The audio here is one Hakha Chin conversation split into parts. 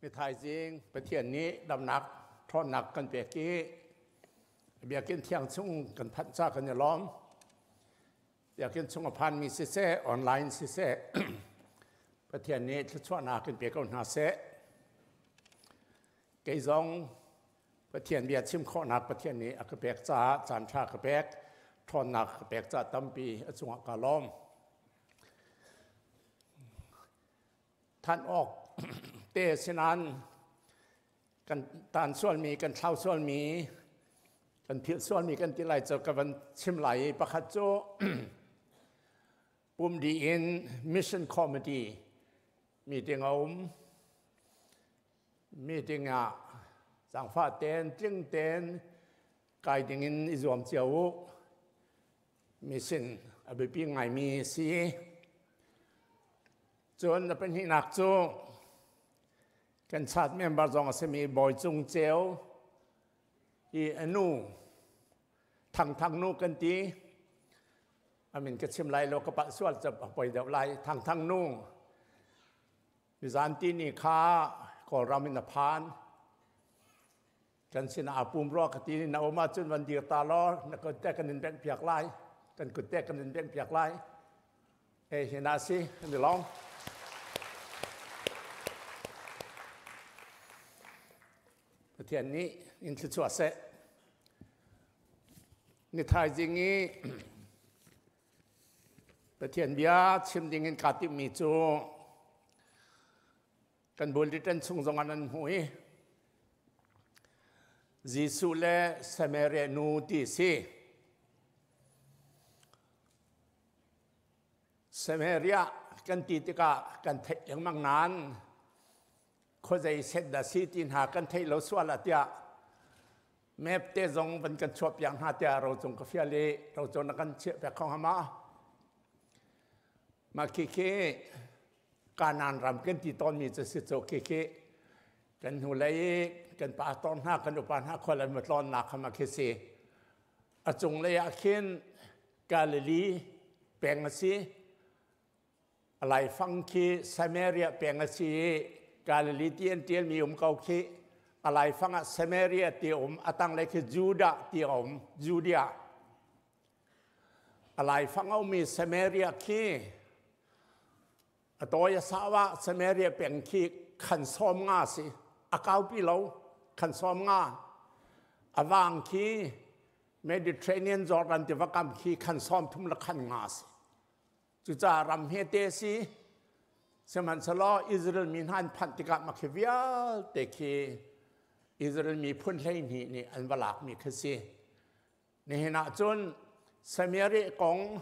Ni thaizing Pathian nih damnak ṭhawnnak kan pek i biakinn thiang chung kan phanh ca kan i lawm. Biakinn chung a phanmi siseh, online siseh, Pathian nih thluachuahnak in pe ko hna seh. Kei zong Pathian bia chim khawhnak Pathian nih a ka pek caah caanṭha ka pek, ṭhawnnak ka pek caah tampi a cungah ka lawm. Thanh awk te sinan kan tan sualmi, kan thlau sualmi, kan philh sualmi kan ti lai cu ka van chim lai i pakhat cu pumdi in mission committee meeting a um. Meeting ah zaangfah ten tling ten kai ding in i zuam cio u. Mission a biapi ngaimi a si. Cun na pahnihnak cu kan chat member zong a simi Bawi Cung Ceu i a nu Thang Thang nu kan ti. Amin ka chim lai lo ka palh sual cu a poi deuh lai. Thang Thang nu nizan ti ni kha Kawlram in a phan. Kan sinah aa pum rua ka ti na um ahcun van dir ta law na kut te kan in bengh piak lai. Kan kut te kan in bengh piak lai. E hina si kan i lawm. Pathian nih in thluachuah seh. Ni thaizing i Pathian bia chim ding in kaa timhmi cu kan bulletin chung zong ah nan hmuh i Jesuh le Samaria nu ti si. Samaria kan ti tikah kan theih lengmang nain khuazei set dah si ti hna kan theih lo sual ah tiah map te zong van kan chuah piak hna tiah rocung ka fial i rocung na kan chiah piak kho hnga ma? Mah khikhi Kanaan ram kan ti tawnmi cu si cu khikhi kan hnulei i kan pastor hna kan upa hna khual an va tlawnnak kha ma khi si. A cunglei ah khin Galilee peng a si. A laifang khi Samaria peng a si i Galilee ti an ṭialmi um ko khi. A laifang ah Samaria ti a um, a tanglei khi Judah ti a um, Judea. A laifang a ummi Samaria khi a tawi a sau ah Samaria peng khi khan 50 si. A kaupi lo, khan 50. A vang khi Mediterranean Jordan tiva kam khi khan 30 le khan nga si. Cucaah ram hmete si. Sihmanhsehlaw Israel mi hna an phanh tikah mah khi vialte khi Israel mi phun 12 nih an va lakmi khi si. Nihin ah cun Samaria kong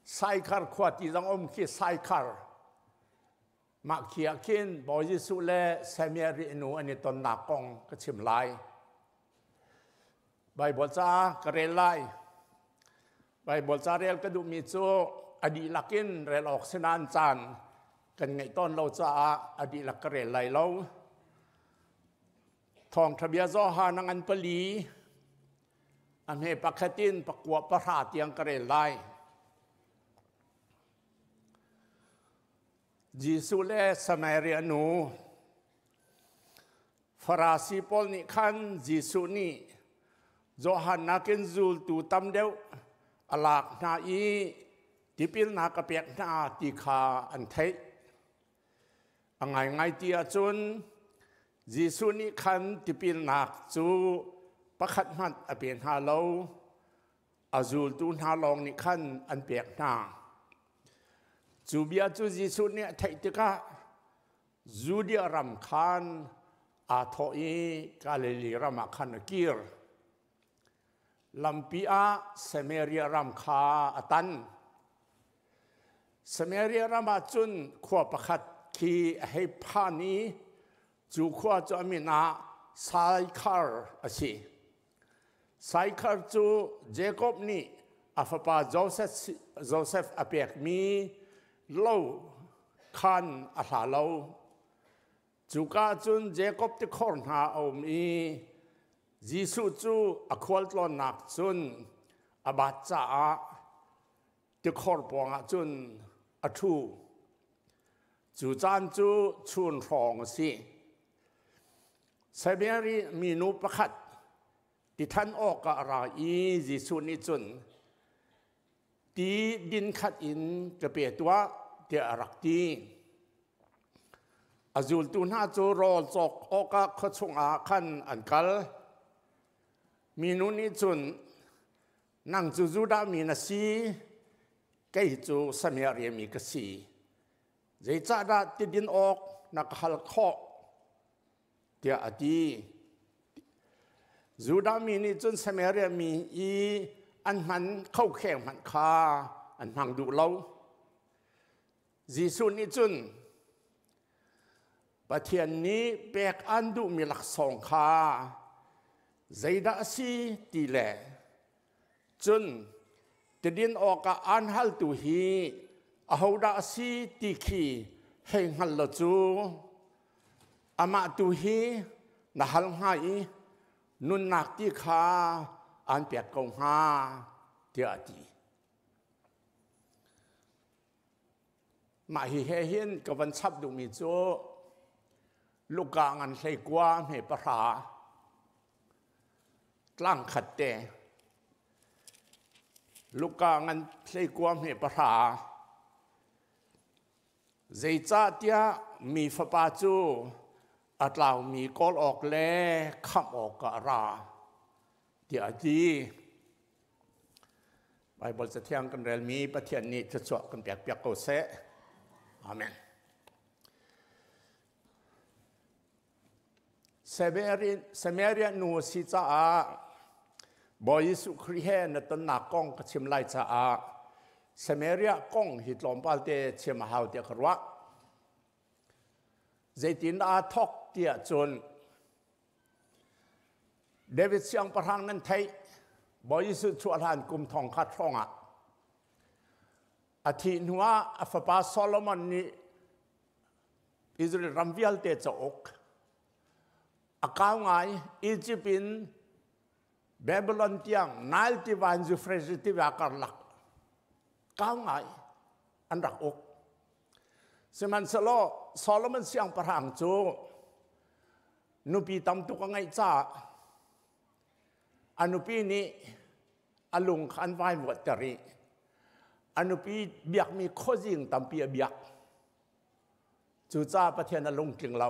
Saikhar khua ti zong um khi Saikhar. Mah khi ah khin Bawi Jesuh le Samaria nu an i tonnak kong ka chim lai. Baibal ca ka rel lai. Baibal ca rel ka duhmi cu a dihlak in rel awk si nain caan kan ngeih tawn lo caah a dihlak ka rel lai lo. Thawngṭha bia Johan a ngan pali a hme pakhat in pakua pahra tiang ka rel lai. Jesuh le Samaria nu Farasi pawl nih khan Jesuh nih Johan nakin zultu tam deuh a lak hna i tipilnak a pek hna ti kha an theih. A ngaingai ti ahcun Jesuh nih khan tipilnak cu pakhat hmanh a pe hna lo. A zultu hna lawng nih khan an pek hna. Cu bia cu Jesuh nih a theih tikah Judea ram khan aa thawh i Galilee ram ah khan a kir. Lampi ah Samaria ram kha a tan. Samaria ram ah cun khua pakhat khi a hei phan i cu khua cu a min ah Saikhar a si. Saikhar cu Jakob nih a fapa Joseph a pekmi lo khan a hla lo. Cuka cun Jakob tikhor hna a um i Jesuh cu a khualtlawnnak cun a bat caah tikhor pawngah cun a ṭhu. Cu caan cu chun hrawng a si. Samaria minu pakhat tithan awkah a ra i Jesuh nih cun ti din khat in ka pe tuah tiah a rak ti. A zultu hna cu rawl cawk awkah khua chungah khan an kal. Minu nih cun nang cu Judah mi na si, kei cu Samaria mi ka si. Zeicahdah ti din awk na ka hal khawh? tiah a ti. Judah mi nih cun Samaria mi i an hman khokheng hmanh kha an hmang duh lo. Jesuh nih cun Pathian nih pek an duhmi laksawng kha zeidah a si ti le cun tidin awkah aan haltu hi ahodah a si ti khi hei hngal lo cu amah tu hi na hal hnga i nunnak ti kha aan pek ko hnga tiah a ti. Mah hi he hin ka van chap duhmi cu Luka ngan 19 hme 10 tlang khat te Luka ngan 19 hme 10 zeicahtiah mi fapa cu a tlaumi kawl awk le khamh awkah a ra tiah a ti. Baibal cathiang kan relmi Pathian nih thluachuah kan pekpiak ko seh. Amen. Samaria nu a si caah Bawi Jesuh Khrih he na tonnak kong ka chim lai caah Samaria kong hi tlawmpal te chim a hau tiah ka ruah. Zeitin aa thawk tiah cun David siangpahrang nan theih Bawi Jesuh chuah hlan kum thong khat hrawng ah a thih hnu ah a fapa Solomon nih Israel ram vialte cauk a kau ngai Egypt in Babylon tiang Nile tiva in Euphrates tiva karlak kau ngai an rak uk. Sihmanhsehlaw Solomon siangpahrang cu nupi tam tuk a ngeih caah a nupi nih a lung kha an vaivuatter i a nupi biakmi khuazing tampi a biak. Cucaah Pathian a lungtling lo.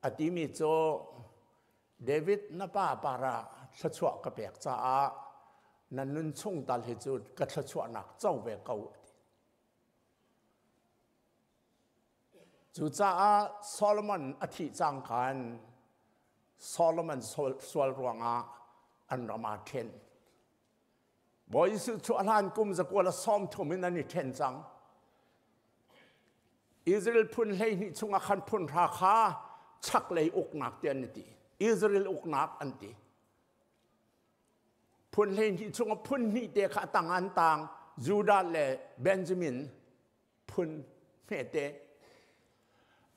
A timi cu David na pa para thluachuah ka pek caah na nun chung tal hi cu ka thluachuahnak co ve ko a ti. Cucaah Solomon a thih cang khan Solomon sual ruangah an ram aa ṭhen. Bawi Jesuh chuah hlan kum 130 in an i ṭhen cang. Israel phun 12 chungah khan phun hra kha chaklei uknak ti an ti. Israel uknak an ti. Phun 12 chungah phun hnih te kha tang an tang Judah le Benjamin phun hmete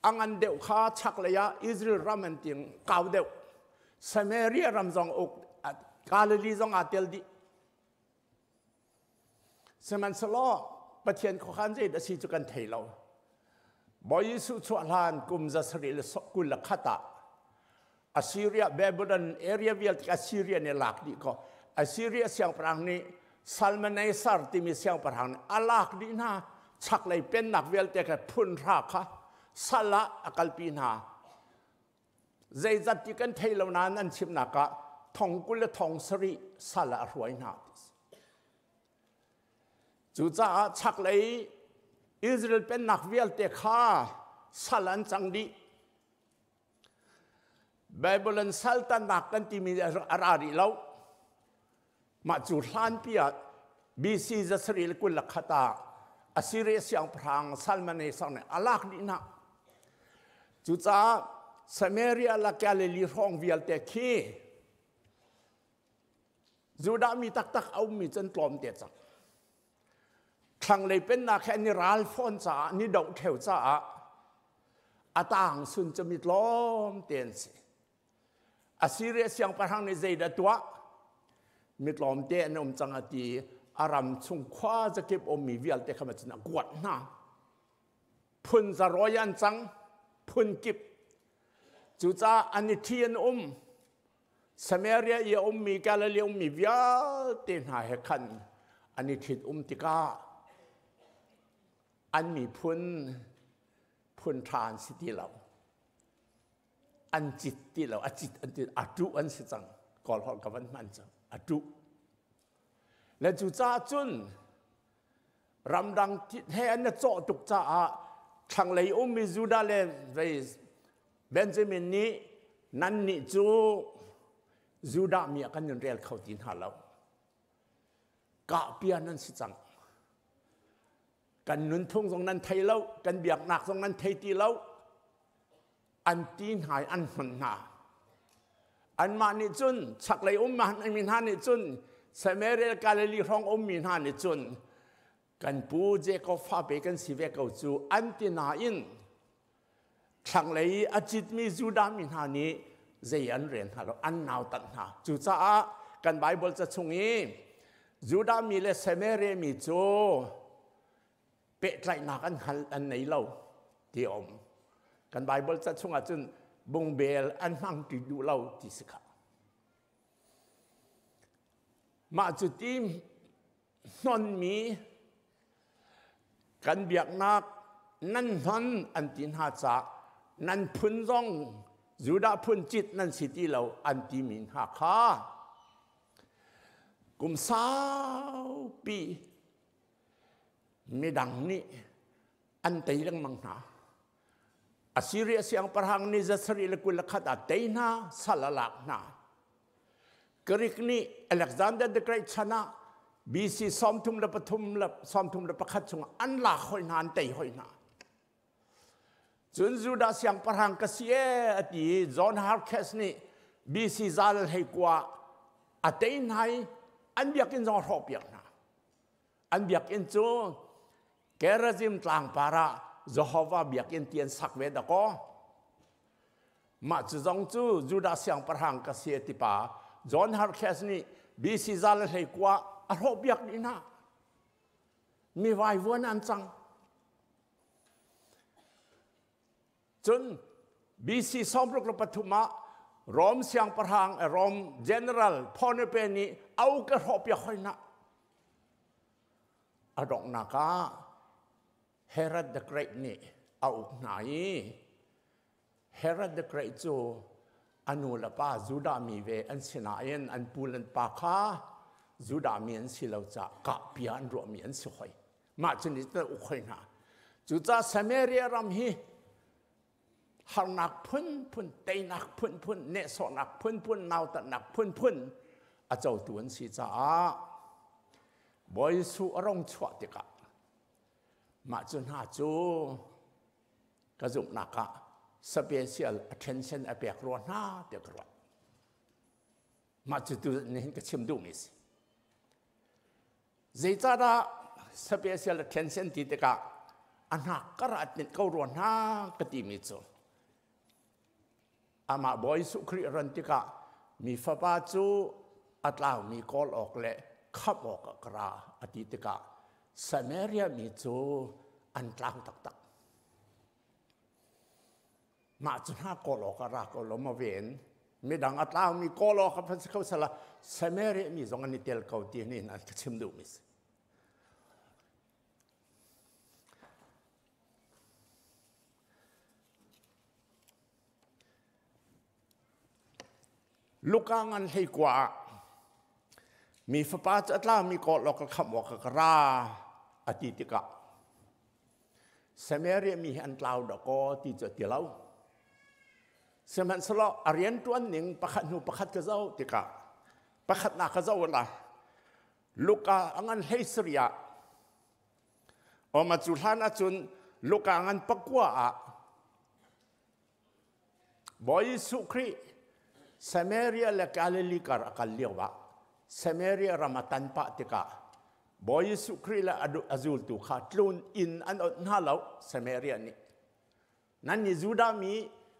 a ngan deuh kha chaklei ah Israel ram an ting kau deuh Samaria ram zong uk Galilee zong aa tel dih sihmanhsehlaw Pathian khuakhan zei a si cu kan thei lo Bawi Jesuh chuah hlan kum 721 ah Assyria Babylon area vialte Assyria nih lak dih ko Assyria siangpahrang nih Salmaneser timi siangpahrang nih a lak dih hna chaklei pennak vialte kha phun hra kha sal ah a kalpi hna zeizat ti kan thei lo nain an chimnak ah thong 20 le thong 70 sal ah a hruai hna Cucaah chaklei Israel pennak vialte kha sal an cang dih Babylon saltannak kan timi a ra rih lo. Mah cu hlanpi ah BC 721 ah Assyria siangpahrang Salmaneser nih a lak dih hna. Cucaah Samaria le Galilee hrawng vialte khi Judah mi taktak a ummi cu an tlawm te cang. Thlanglei pennak he an i ral fawn caah, an i doh ṭheo caah a taang sun cu mi tlawm te an si. Assyria siangpahrang nih zeidah tuah? Mi tlawmte an um cang a ti a ram chung khua zakip ummi vialte kha cun a kuat hna. Phun zarawi an cang, phun kip. Cucaah an i ṭhi an um. Samaria i a ummi Galilee ummi vialte hna he khan an i ṭhit um tikah an miphun phun ṭha an si ti lo. An cit ti lo. A cit an ti a ṭuh an si cang. Kawl holh ka van hman cang. A ṭuh. Le cucaah cun ramdang he an i cawh tuk caah thlanglei ummi Judah le Benjamin nih nannih cu Judah mi ah kan in rel kho ti hna lo. Kahpia nan si cang. Kan nunphung zong nan thei lo, kan biaknak zong nan thei ti lo. An ti hna i an hnon hna. Anmah nih cun chaklei um mi hna nih cun Samaria Galilee hrawng ummi hna nih cun kan pu Jacob fa pe kan si ve ko cu an ti nain thlanglei i a citmi Judah mi hna nih zei an rel hna lo an nautat hna. Cucaah kan Baibal ca chung i Judah mi le Samaria mi cu pehtlaihnak an hngal an nei lo ti a um. Kan Baibal ca chungah cun bungbel an hmang ti duh lo ti si kha. Mah cu ti hnonmi kan biaknak nan hnon an ti hna caah nan phun zong Judah phun cit nan si ti lo an timi hna kha kum saupi midang nih an tei lengmang hna. Assyria siangpahrang nih 721 ah tei hna, sal a lak hna. Greek nih Alexander the Great chan ah BC 33 le 31 chungah an lak hoi hna, an tei hoi hna. Cun Judah siangpahrang ka si ee a ti i John Harkes nih BC zal hei kua a tei hna i an biakinn zong a hrawhpiak hna. An biakinn cu Gerizim tlangpar ah Jehovah biakinn ti an sak ve dakaw. Mah cu zong cu Judah siangpahrang ka si a ti pa John Harkes nih BC 119 a hrawhpiak dih hna. Mi vaivuan an cang. Cun BC 63 ah Rom siangpahrang Rom general Ponepe nih au ka hrawhpiak hoi hna. A donghnak ah Herod the Great nih a uk hna i Herod the Great cu a nu le pa Judah mi ve an si nain an pu le an pa kha Judah mi an si lo caah kahpia an ruahmi an si hoi. Mah cu nih cun uk hoi hna. Cucaah Samaria ram hi harnak phunphun, teinak phunphun, nehsawhnak phunphun, nautatnak phunphun a cotu an si caah Bawi Jesuh a rong chuah tikah mah cu hna cu ka zumhnak ah special attention a pek rua hna tiah ka ruah. Mah cu tu nihin ka chim duhmi si. Zeicahdah special attention ti tikah a hnak kar ah tinh ko rua hna ka timi cu amah Bawi Jesuh Khrih ran tikah mi fapa cu a tlaumi kawl awk le khamh awk ah ka ra a ti tikah Samaria mi cu an tlau taktak. Mah cu hna kawl awk ah ra ko lo ma ven midang a tlaumi kawl awk ah si kho sala Samaria mi zong an i tel ko ti ni an ka chim duhmi si. Luka ngan hlei kua ah mi fapa cu a tlaumi kawl awk ka khamh awk ka ra a ti tikah Samaria mi hi an tlau dawkaw ti cu a ti lo. Sihmanhsehlaw a rianṭuan ning pakhat hnu pakhat ka zoh tikah pakhatnak ka zoh la Luka a ngan hlei sarih ah Oma cu hlan ahcun Luka ngan pakua ah Bawi Jesuh Khrih Samaria le Galilee kar a kal lio ah Samaria ram a tan pah tikah Bawi Jesuh Khrih le a zultu kha tlun inn an onh hna lo Samaria nih. Nan nih Judah mi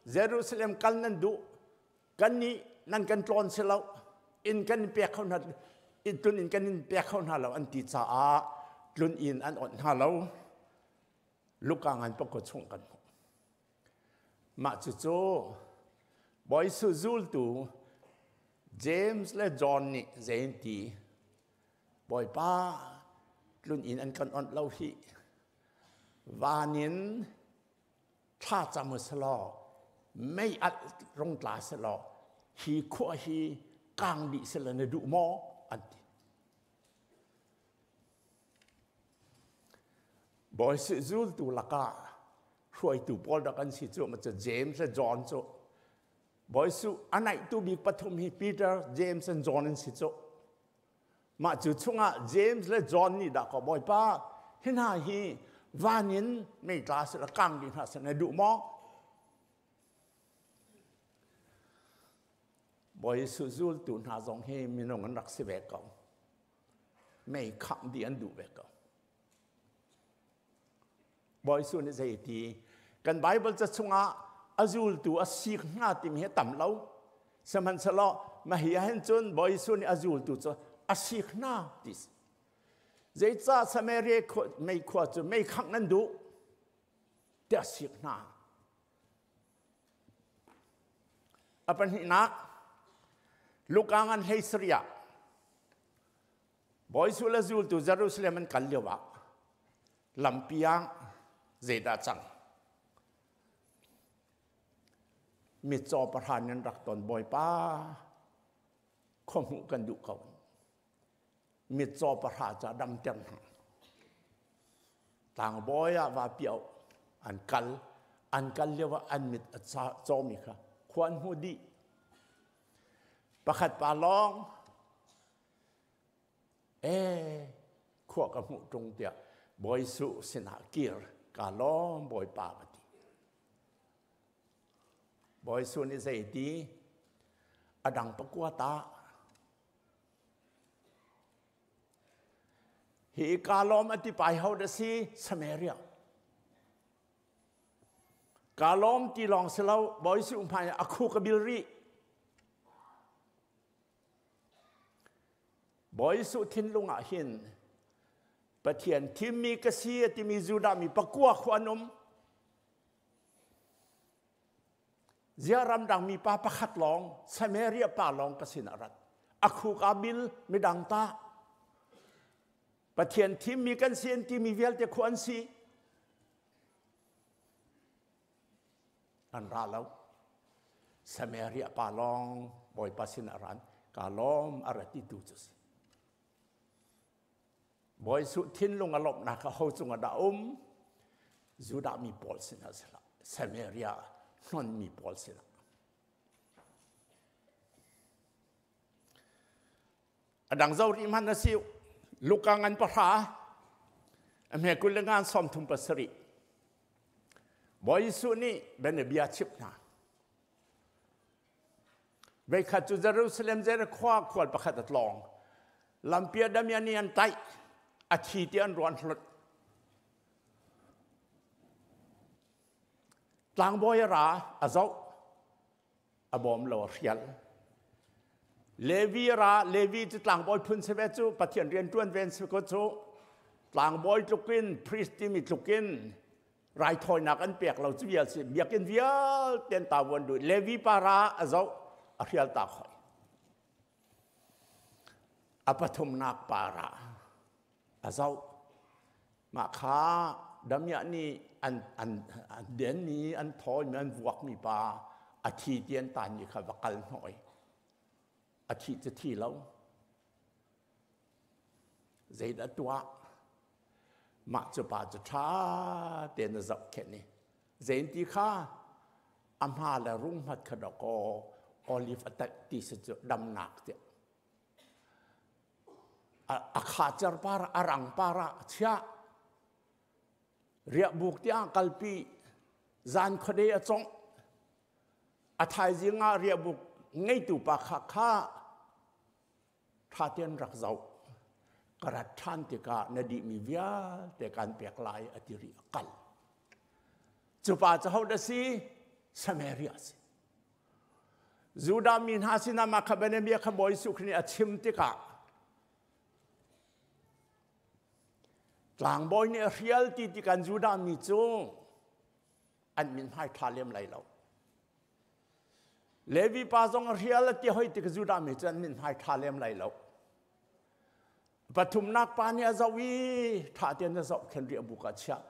Jerusalem kal nan duh kan nih nan kan tlawn si lo inn kan in pek kho hna tlun inn kan in pek kho hna lo an ti caah tlun inn an onh hna lo. Luka ngan pakua chung kan hmuh. Mah cucu Bawi Jesuh zultu James le John nih zei an ti? Bawipa tlun inn an kan onh lo hih. Van in thla cam u selaw mei alh rung tla selaw hi khua hi kang dih selaw na duh maw an ti. Bawi zultu lakah hruaitu pawl rak an si cu ma cu James le John cu Bawi Suh a naihtu bik pathum hi Peter, James and John an si cu. Mah cu chungah James le John nih dah kaw Bawipa hi hna hi van in mei tla sila kang dih hna seh na duh maw? Bawi Jesuh zultu hna zong hi minung an rak si ve ko. Mei khangh dih an duh ve ko. Bawi Jesuh nih zei ti? Kan Bible ca chungah a zultu a sik hnga timi hi tam lo. Sihmanhsehlaw mahi ah hin cun Bawi Jesuh nih a zultu cu a sik hna ti si. Zeicah Samaria mei khua cu mei khangh nan duh? Tiah a sik hna. A pahnihnak, Luka ngan hlei sarih ah Bawi Jesuh le zultu Jerusalem an kal lio ah lampi ah zeidah cang? Mitcaw pahra nan rak ton Bawipa khuahmuh kan duh ko. Mitcaw pahra ca damter hna. Tlangbawi ah va piau an kal an kal lio ah an mit a cawmi kha khua an hmu dih. Pakhat pa lawng ee khua ka hmuh ṭung tiah Bawi Jesuh sinah kir ka lawm Bawipa ka ti. Bawi Jesuh nih zei ti? A dang pakua ta. Hi ka lawm a ti pai ho da si Samaria. Ka lawm ti lawng si lo Bawi Jesuh hmai a khu ka bil rih. Bawi Jesuh thinlung ah hin Pathian thimmi ka si a timi Judah mi pakua khu an um. Zia ramdang mi pa pakhat lawng Samaria pa lawng ka sin a rat. A khuk a bil midang ta. Pathian thimmi kan si an timi vialte khu an si. An ra lo. Samaria pa lawng Bawipa sin a ran ka lawm a ra ti tu cu si. Bawi Jesuh thinlung a lawmhnak a ho cungah dah um? Judah mi pawl sinah si hlah. Samaria hnon mi pawl sinah. A dang zo rih hmanh a si. Luka ngan pahra, a hme 20 le ngan 37. Bawi Jesuh nih bianabia chimh hna. Veikhat cu Jerusalem Jericho khual pakhat a tlawng. Lampi ah damian nih an tlaih. A thi ti an ruan hlut. Tlangbawi a ra, a zoh. A bawm lo, a hrial. Levi ra, Levi cu tlangbawi phun si ve cu, Pathian rian ṭuan ven si ko cu. Tlangbawi tlukin, priest timi tlukin raithawinak an pek lo cu vial si. Biakinn vialte an tavuan duh. Levi pa ra a zoh, a hrial ta khoi. A pathumnak pa ra a zoh. Mah kha damiah nih an, an, an denmi, an thawimi, an vuakmi pa a thi ti an tanmi kha va kal hnawh i a thih cu thi lo. Zeidah tuah? Mah cu pa cu ṭha tein a zohkhenh i zeinti kha a hma le rung hmat kha dawkaw olive a tanh ti si cu damnak tiah a khacer par a rang par ah a chiah riahbuk tiang kalpi zan khuade a congh a thaizing ah riahbuk ngeitu pa kha kha tha tein rak zoh ka rat ṭhan tikah na dihmi vialte kan pek lai a ti rih a kal cu pa cu hodah si Samaria si Judah mi hna sinah mah kha bianabia kha Bawi Jesuh Khrih nih a chim tikah tlangbawi nih a hrial ti tikah Judah mi cu an min hmai ṭha lem lai lo. Levi pa zong a hrial a ti hoi tik Judah mi cu an min hmai ṭha lem lai lo. Pathumnak pa nih a zoh i ṭha tein a zohkhenh rih a buk ah chiah.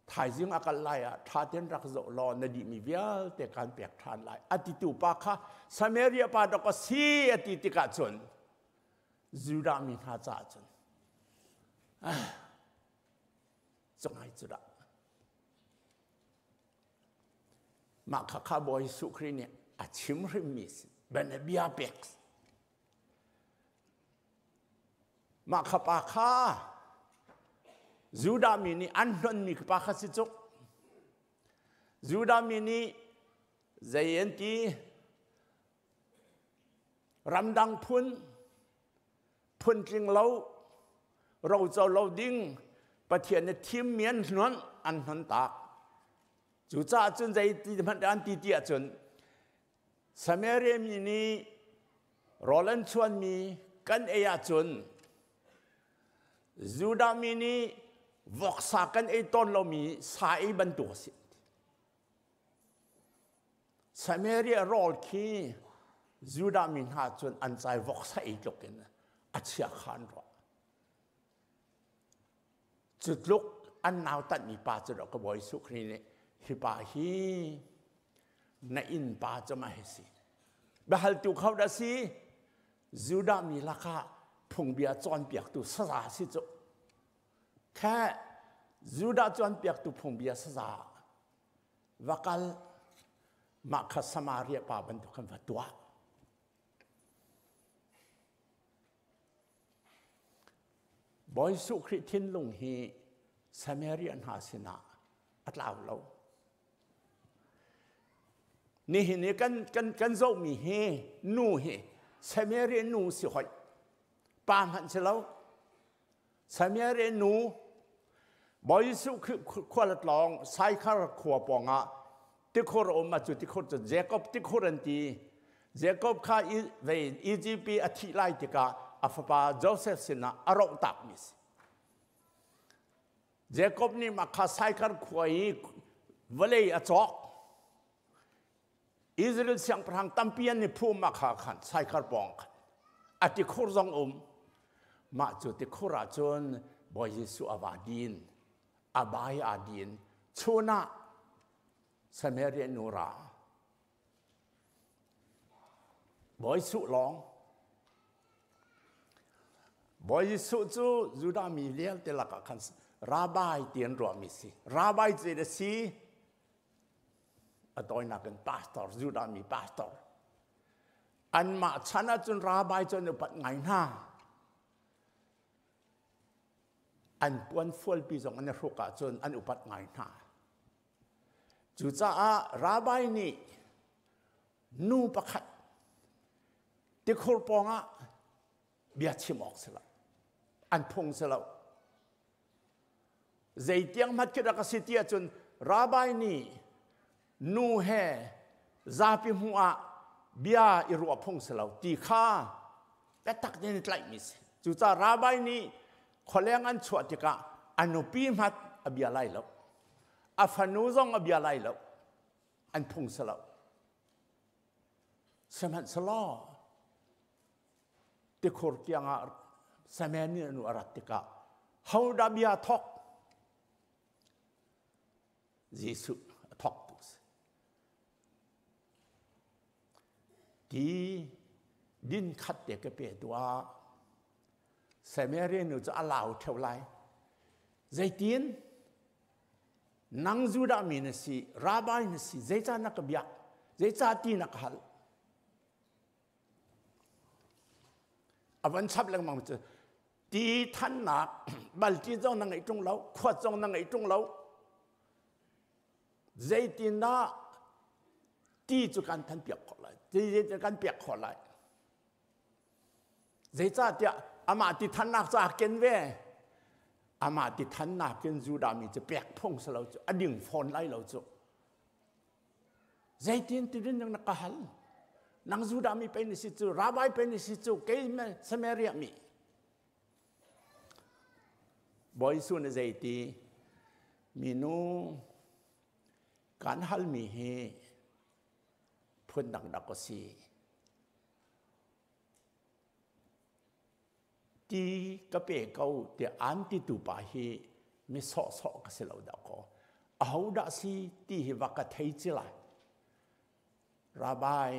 Thaizing a kal lai ah ṭha tein rak zoh law na dihmi vialte kan pek ṭhan lai. A titu pa kha Samaria pa dok a si a ti tikah cun Judah mi hna caah cun cungai cu dah. Mah kha kha Bawi Jesuh Khrih nih a chim hrimmi si. Bianabia pek. Mah kha pa kha Judah mi nih an hlonmi pa kha si cuk. Judah mi nih zei an ti ramdang phun phuntling lo roco lo ding Pathian nih thimmi an hnon an hnon tak. Cucaah cun zei ti hmanh an ti ti ahcun Samaria mi nih rawl an chuanmi kan ei ahcun Judah mi nih voksa kan ei tawn lomi sa ei bantuk a si. Samaria rawl khi Judah mi hna cun an cai voksa ei tluk in a chia kha an ruah. Cu tluk an nautatmi pa cu ka Bawi Jesuh Khrih nih hi pa hi na inn pa cu ma hi si. Biahaltu kho dah si Judah mi lakah phungbia cawnpiaktu saza si cu. Kha Judah cawnpiaktu phungbia saza va kal mah kha Samaria pa bantuk khan va tuah. Bawi Jesuh Khrih thinlung hi Samaria hna sinah a tlau lo. Nihin i kan, kan, kan zohmi hi nu hi Samaria nu si hoi. Pa hmanh si lo. Samaria nu Bawi Jesuh Khrih khual a tlawng Saikhar khua pawngah tikhur a um a cu tikhur cu Jacob tikhur an ti. Jacob kha vei Egypt a thih lai tikah a fapa Joseph sinah a roh takmi si. Jacob nih mah kha Saikhar khua i vawlei a cawk. Israel siangpahrang tampi an i phum ah kha khan Saikhar pawng khan a tikhur zong um mah cu tikhur ah cun Bawi Jesuh a va din a bai aa din chun ah Samaria nu ra Bawi Jesuh lawng Bawi Jesuh cu Judah mi vialte lakah khan Rabbi ti an ruahmi si Rabbi cu a si A tawinak in pastor, Judah mi pastor. Anmah chan ahcun rabbi cu an upat ngai hna. An puan fualpi zong an i hruk ahcun an upat ngai hna. Cucaah rabbi nih nu pakhat tikhur pawngah bia chim awk si lo. An phung si lo. Zeitiang hmat khi rak a si ti ahcun rabbi nih nu he zapi hmuh ah bia i ruah phung si lo ti kha biatak tein tlaihmi si. Cucaah rabbi nih khualeng an chuah tikah a nupi hmat a bia lai lo. A fanu zong a bia lai lo. An phung si lo. Sihmanhsehlaw tikhur kiangah Samuel nih a nu a rat tikah hodah bia thok Jesuh a thok tu si ti din khat te ka pe tuah Samaria nu cu a lau theo lai zeitin nang Judah mi na si rabbi na si zeicah na ka biak zeicah ti na ka hal A van chap lengmang cu ti thannak balti zong na ngeih ṭung lo, khuat zong na ngeih ṭung lo. Zeitindah ti cu kan than piak khawh lai? Ti kan piak khawh lai? Zeicahtiah amah ti thannak cu aa ken ve. Amah ti thannak in Judah mi cu pek phung si lo cu a ding fawn lai lo cu. Zeitin tirin na ka hal? Nang Judah mi pei na si cu, Rabbi pei na si cu, kei Samaria mi. Bawi Jesuh na zeiti? Minu kan halmi hi Phundang dak a si. Ti ka pe ko tiah an titu pa hi mi sawhsawh ka si lo dah kaw. Ahodah si ti hi va ka thei ci lai. Rabbi,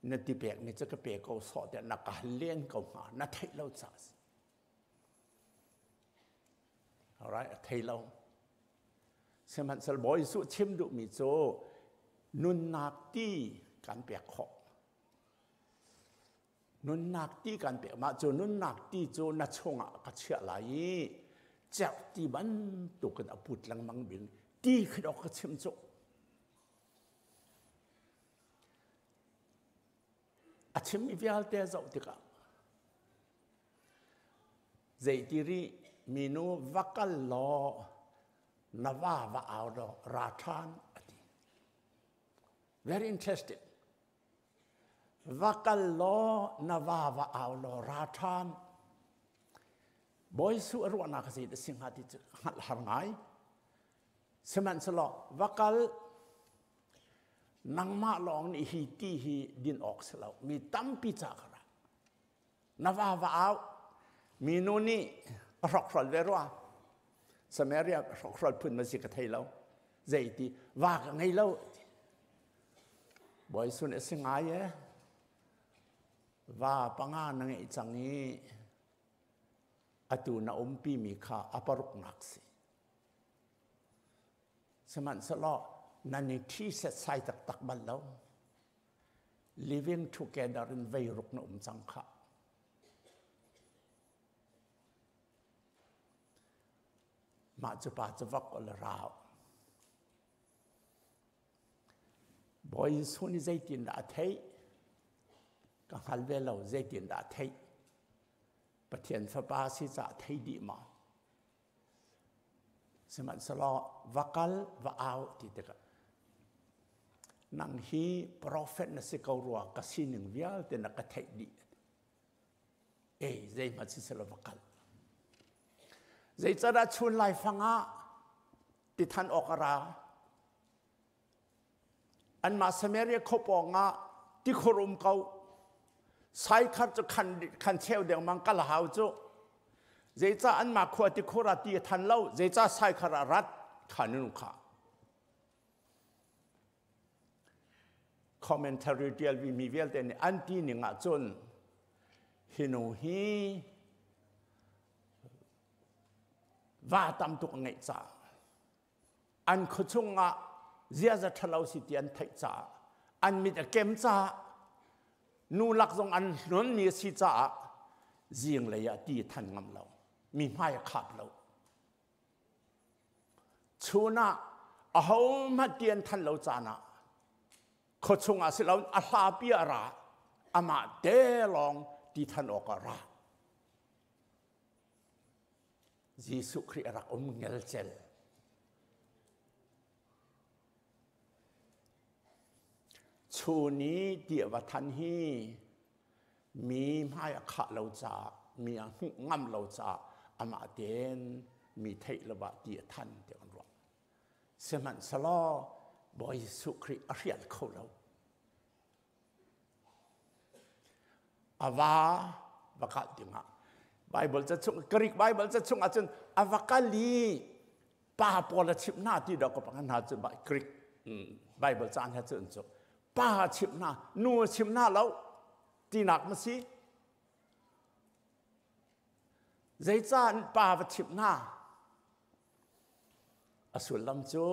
na ti pekmi cu ka pe ko sawh tiah na ka hal len ko hnga, na theih lo caah si. Alright, a thei lo. Sihmanhsehlaw Bawi Jesuh chim duhmi cu nunnak ti kan pek khawh. Nunnak ti kan pek. Mah cu nunnak ti cu na chungah ka chiah lai i cerh ti bantukin a put lengmang ding ti khi dawk ka chim cu. A chimmi vialte zoh tikah zeiti rih minu va kal law na va va au law ra ṭhan a ti. Very interesting. Va kal law na va va au law ra ṭhan. Bawi Su a ruahnak a zei dah si hnga ti cu hngalh har ngai. Sihmanhsehlaw va kal nangmah lawng nih hi ti hi din awk si lo mi tampi ca ka ra na va va au minu nih a hrokhrol ve rua Samaria hrokhrol phun ma si ka thei lo zeiti va ka ngei lo Bawi sun a si ngai e va panga na ngeih cang i atu na umpi mi kha a paruknak si Sihmanhsehlaw nan i ṭhi setsai taktak bal lo. Living together in veiruk na um cang khah. Mah cu pa cu vak ol rau. Bawi Jesuh nih zeitindah a theih? Ka hngal ve lo zeitindah a theih. Pathian fapa si caah thei dih ma? Sihmanhsehlaw va kal va au ti tikah nang hi profet na si ko rua ka sining vialte na ka theih dih. Ei zeihmanh siselaw va kal. Zeicadah chun laifang ah tithan awk a ra? Anmah Samaria khua pawng ah tikhur um ko. Saikhar cu khan, khan cheu dengmang kal hau cu. Zeicah anmah khua tikhur ah ti a than lo, zeicah Saikhar ah rat kha nu kha. Commentary tial mi vialte nih an ti ning ah cun hi nu hi va tam tuk a ngeih caah An khuachung ah ziaza ṭhalo si ti an theih caah an mit a kem caah nu lak zong an hlonmi a si caah zinglei ah ti a than ngam lo mi hmai a khap lo chun ah ahohmanh ti an than lo caan ah khuachung ah si lo a hlapi a ra amah te lawng ti than awk ah ra Jesuh Khrih a rak um ngelcel. Chun i ti a va than hi mi hmai a khah lo caah mi a hmuh ngam lo caah amah tein mi theih lo ah ti a than ti an ruah. Sihmanhsehlaw Bawi Jesuh Khrih a hrial kho lo. A va va kal dingah Bible ca chung Greek Bible ca chung ahcun a va kal i pa pawl a chimh hna ti dawk ka pangan hna cu Greek Bible ca hna cu an cu pa a chimh hna nu a chim hna lo tinak ma si zeicah pa va chimh hna a sullam cu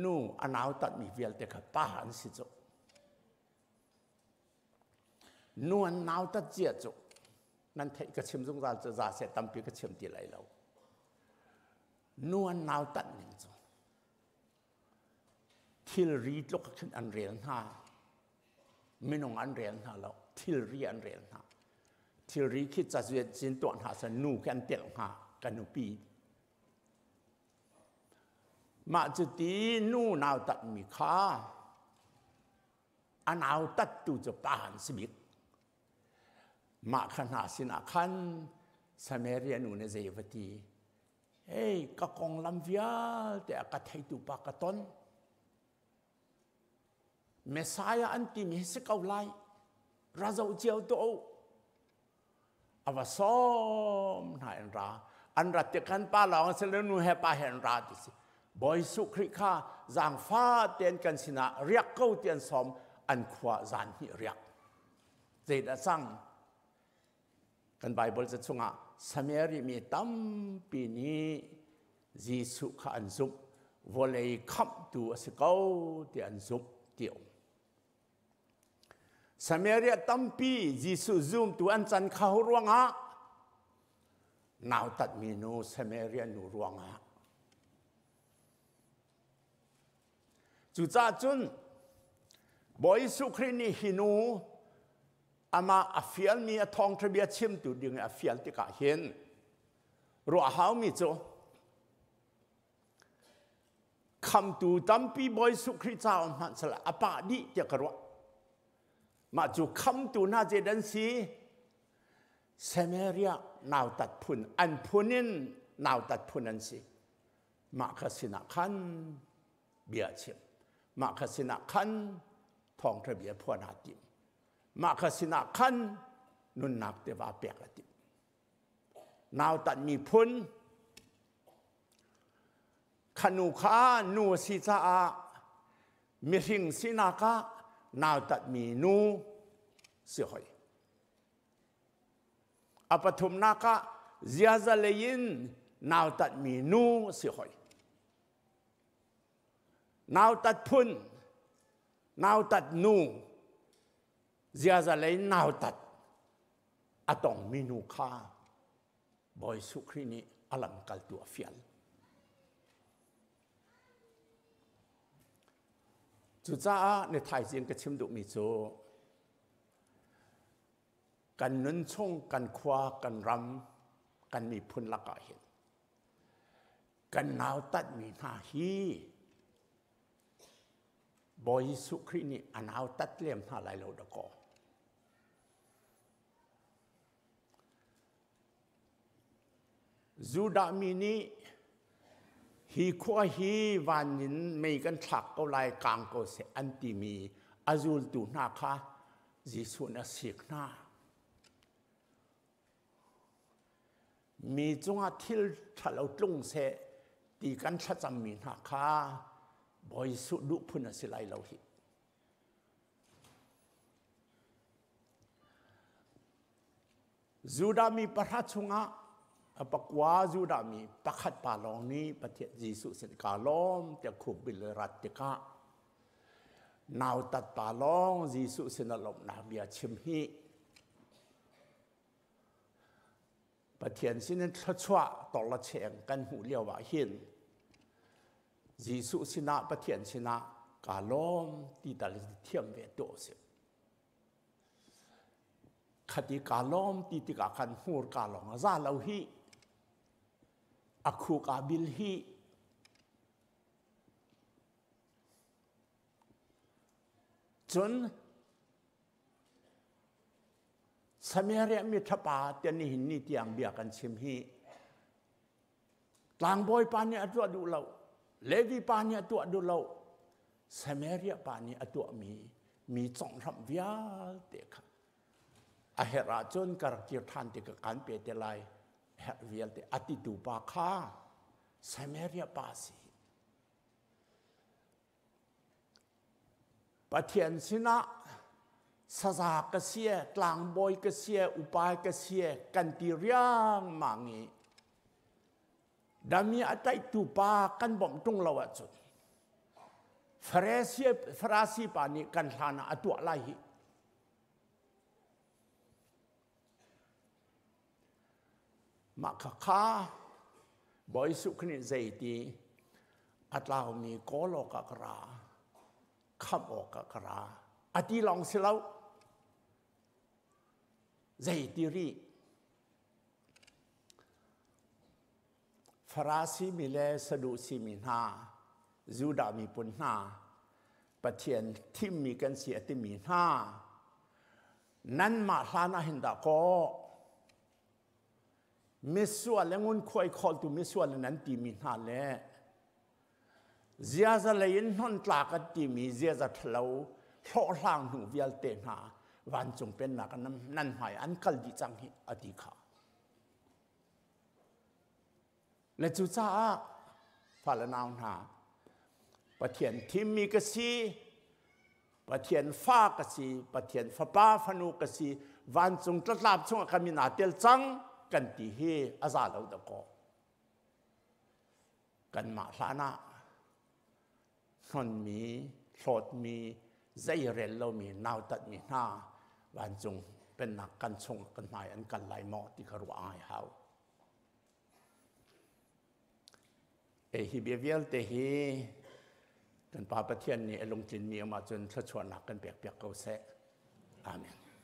Nu a nautatmi vialte kha pa an si cu. Nu an nautat cia cu nan theih ka chim zungzal cu za seh tampi ka chim ti lai lo. Nu an nautat ning cu thilri tluk khin an rel hna. Minung an rel hna lo, thilri an rel hna. Thilri khi cazuat cin tuah hna seh nu khi an telh hnga ka nupi Mah cuti nu nautatmi kha a nautattu cu pa an si bik. Mah kha hna sinah khan Samaria nu nih zei va ti, Hey, ka konglam vialte a ka theitu pa ka ton. Messiah an timi hi si ko lai. Ra zoh cio tuah u. A va sawm hna in ra. An rat tik khan pa lawng si lo nu he pa he an ra ti si. Bawi Jesuh Khrih kha zaangfa tein kan sinah riak ko ti an sawm an khua zan hnih riak. Zeidah cang? Kan Bible ca chungah Samaria mi tampi nih Jesuh kha an zumh. Vawlei khamhtu a si ko ti an zumh ti um. Samaria tampi Jesuh zumtu an can kho ruangah nautatmi nu Samaria nu ruangah. Cucaah cun Bawi Jesuh Khrih nih hi nu amah a fialmi a thawngṭha bia chimtu ding a fial tikah hin ruah haumi cu Khamtu tampi Bawi Jesuh Khrih caah hmanh sal a pah dih tiah ka ruah. Mah cu khamtu hna zei dan si? Samaria nautat phun an phun in nautat phun an si. Mah kha sinah khan bia chim. Mah kha sinah khan thawngṭha bia phuan aa tim. Mah kha sinah khan nunnak tiva pek a tim. Nautat miphun Kha nu kha nu a si caah mihring sinak ah nautatmi nu si hoi. A pathumnak ah ziaza lei in nautatmi nu si hoi. Nautat phun, nautat nu, ziaza lei in nautat a tongmi nu kha Bawi Jesuh Khrih nih a lamkaltu a fial. Cucaah ni thaizing ka chim duhmi cu kan nun chung, kan khua, kan ram, kan miphun lakah hin kan nautatmi hna hi Bawi Jesuh Khrih nih a nautat lem hna lai lo dakaw. Judah mi nih hi khua hi van in mei kan thlak ko lai kang ko seh an timi a zultu hna kha Jesuh nih a sik hna. Mi cungah thil ṭhalo tlung seh ti kan thlacammi hna kha Bawi Jesuh duh phun a si lai lo hih. Judah mi pahra chungah a pakua Judah mi pakhat pa lawng nih Pathian Jesuh sin kaa lawm tiah khukbil rat tikah nautat pa lawng Jesuh sin a lawmhnak bia chim hi Pathian sinin thluachuah torla cheng kan hmuh lio ah hin Jesuh sinah Pathian sinah kaa lawm ti tal thiam ve tu si. Khati kaa lawm ti tikah khan hmur kaa lawng a za lo hi. A khuk aa bil hi. Cun Samaria mi ṭhapa te nihin ni tiang bia kan chim hi tlangbawi pa nih a tuah duh lo Levi pa nih a tuah duh lo Samaria pa nih a tuahmi mi conghramh vialte kha a herh ahcun ka rak kir ṭhan ti ka kan pe te lai herh vialte a titu pa kha Samaria pa si Pathian sinah saza ka si tlangbawi ka si upa ka si kan ti riangmang i dami a tlaihtu pa kan bawmh ṭung lo ahcun Farasi, Farasi pa nih kan hlan ah a tuah lai hi. Mah khakha Bawi Jesuh Khrih nih zeiti a tlaumi kawl awkah ka ra, khamh awkah ka ra, a ti lawng si lo. Zeiti rih? Farasi mi le Sadusi mi hna, Judah miphun hna, Pathian thimmi kan si a timi hna, nanmah hlan ah hin dah kaw misual le ngunkhuai khawltu misual nan timi hna le ziaza lei in hnontlak an timi ziaza ṭhalo Hlawhhlang hnu vialte hna vancung pennak nan hmai an kal dih cang hi a ti kha. Le cucaah fale nau hna, Pathian thimmi ka si, Pathian fa ka si, Pathian fapa fanu ka si, vancung tlatlap chungah ka min aa tel cang kan ti hi a za lo dakaw. Kanmah hlan ah hnonmi, hlawtmi, zeirel lomi, nautatmi hna vancung pennak kan chung kan hmai an kal lai maw ti kha ruah ngai hau. E hi bia vialte hi kan Pa Pathian nih a lungtlinmi um ahcun thluachuahnak kan pek piak ko seh. Amen.